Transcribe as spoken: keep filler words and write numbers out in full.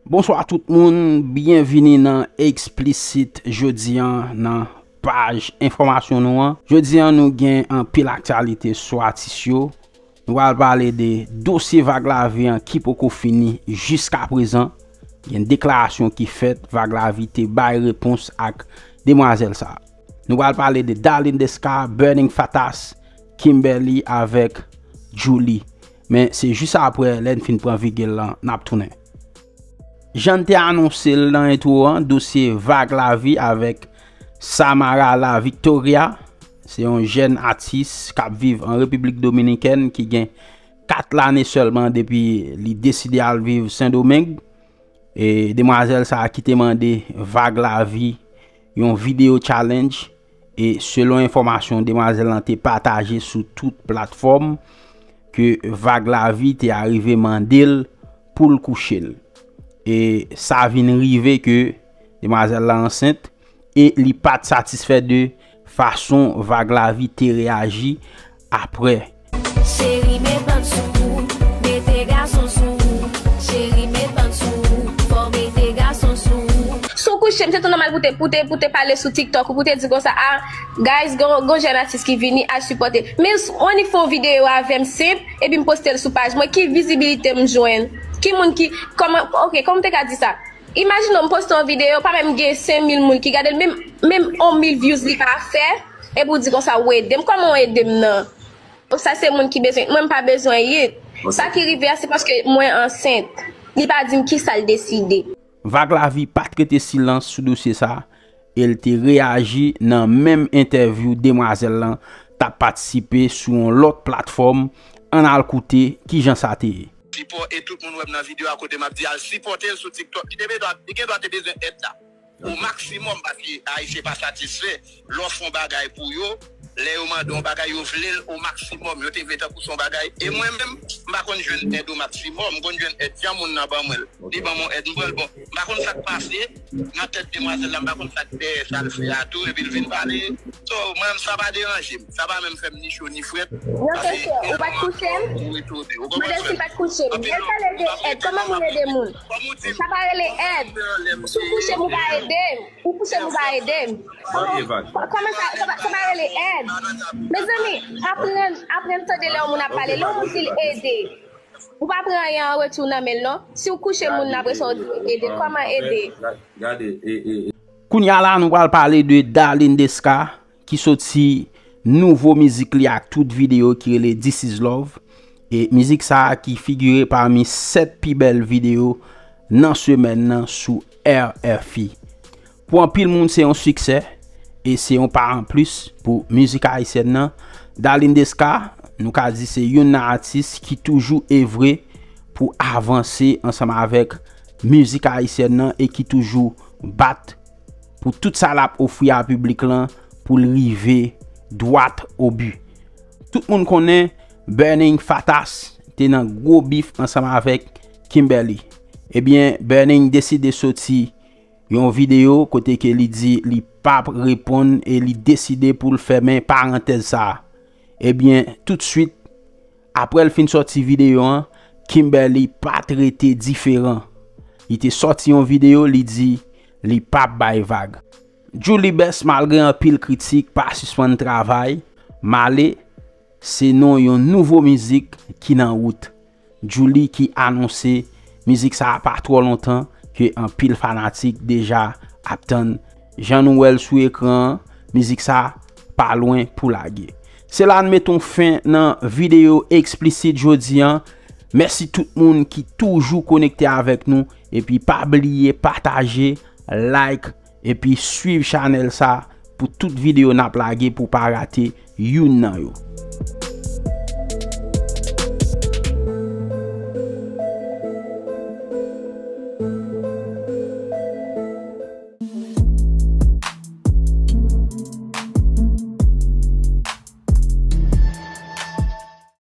Bonswa tout moun, byenvini nan Eksplisit jodi an nan paj enfòmasyon nou an. Jodi an nou gen anpil aktyalite sou atis yo. Nou pral pale de dosye Vag Lavi an ki poko fini jiskaprezan. Gen deklarasyon ki fèt, Vag Lavi te bay repons ak demwazèl sa. Nou pral pale de Darline Desca, Burning Fatas, Kimberly avèk Djouly. Men se jis apre lè n fin pran vigil lan n ap tounen. Jan n te anonse l nan entwo an, dosye Vag Lavi avèk Samara La Victoria, se yon jèn atis k ap viv an Repiblik Dominikèn ki gen kat lane sèlman depi li deside al viv Sendomeng. E demwazèl sa a ki te mande Vag Lavi yon videyo challenge, e selon enfòmasyon demwazèl lan te pataje sou tout platfòm, ke Vag Lavi te arive mande l pou l kouche l. E sa vin rive ke demwazèl la ansent e li pa t satisfè de fason Vag Lavi te reyaji apre. Cheri, met band sou ou, mete gason sou ou. Cheri, met band sou ou, fò mete gason sou ou. Si w kouche m, se tou nòmal pou te, pou te, pou te pale sou TikTok ou, pou te di konsa, ah, guys, gon, gon jèn atis ki vini, al sipòte. Men s-, w annik fè yon videyo avè m senp, epi m poste l sou paj mwen, ki vizibilite m jwenn? Ki moun ki, kòman, ok, kòman m te ka di sa? Imajine w m poste yon videyo, pa menm gen senk mil moun ki gade l, menm, menm yon mil views li pa fè, epi w di konsa w ede m. Kòman w ede m nan? Sa se moun ki bezwen, mwen m pa bezwen it. Sa ki rive a, se paske mwen ansent. Li pa di m kisa l deside. Vag Lavi pa t rete silans sou dosye sa, e l te reyaji nan menm entèvyou demwazèl lan t ap patisipe sou yon lòt platfòm. Ann al koute kijan sa te ye. Sipò, e tout moun wè m nan videyo a kote m ap di al sipòte l sou TikTok. Li te bezwen, li gen dwa te bezwen èd la o maksimòm, paske Ayisyen pa satisfè lè w fè yon bagay pou yo, lè yo mande yon bagay, yo vle l o maksimòm, yo te vle tankou se yon bagay. E mwen menm, m pa konn jwenn èd o maksimòm, m konn jwenn èd jan moun nan ban mwen l. Li ban m yon èd, m pran l. Bon, m pa konn sa k pase nan tèt demwazèl la, m pa konn sa k dèyè sa l fè a tou, epi l vin pale. So, mwen menm, sa pa deranje m. Sa pa menm fè m ni cho ni frèt. Paske ou pa t kouche m? Ou etone. Ou konprann? Mande si l pa t kouche m. Lè l pale de èd, kòman moun ede moun? Sa pa rele èd. Si w kouche m, ou pa ede m. Ou kouche m, ou pa ede m. Kòman, kòman sa, sa pa, sa pa rele èd? Mezanmi, aprann, aprann tande lè yon moun ap pale. Lè yon moun di l ede, ou pa pran anyen an retou nan men l, non. Si w kouche moun nan, apre sa, w di l ede. Kòman ede? Gade, e, e, e. Kounye a la, nou pral pale de Darline Desca, ki soti nouvo mizik li ak tout videyo ki rele This Is Love. E mizik sa a ki figire pami sèt pi bèl videyo nan semèn nan sou R F I. Pou anpil moun, se yon siksè e se yon pa an plis pou mizik ayisyèn nan. Darline Desca, nou ka di se youn nan atis ki toujou evre pou avanse ansanm avèk mizik ayisyèn nan e ki toujou bat pou tout sa l ap ofri a piblik lan pou l rive dwat o bi. Tout moun konnen Burning Fatas te nan gwo bif ansanm avèk Kimberly. Ebyen, Burning deside soti yon videyo kote ke li di li p ap reponn e li deside pou l fèmen parantèz sa a. Ebyen, toutswit, apre l fin sòti videyo an, Kimberly pa t rete diferan. Li te sòti yon videyo, li di li p ap bay vag. Djouly Best, malgre anpil kritik, pa sispann travay. Male se non yon nouvo mizik ki nan wout. Djouly ki anonse mizik sa a pa twò lontan ke anpil fanatik deja ap tann. Jan nou wè l sou ekran an, mizik sa pa lwen pou lage. Se la n met yon fen nan videyo eksplisit jodi an. Mèsi tout moun ki toujou konekte avèk nou. Epi pa bliye pataje, like, epi swiv chanèl sa pou tout videyo n ap lage pou w pa rate youn nan yo.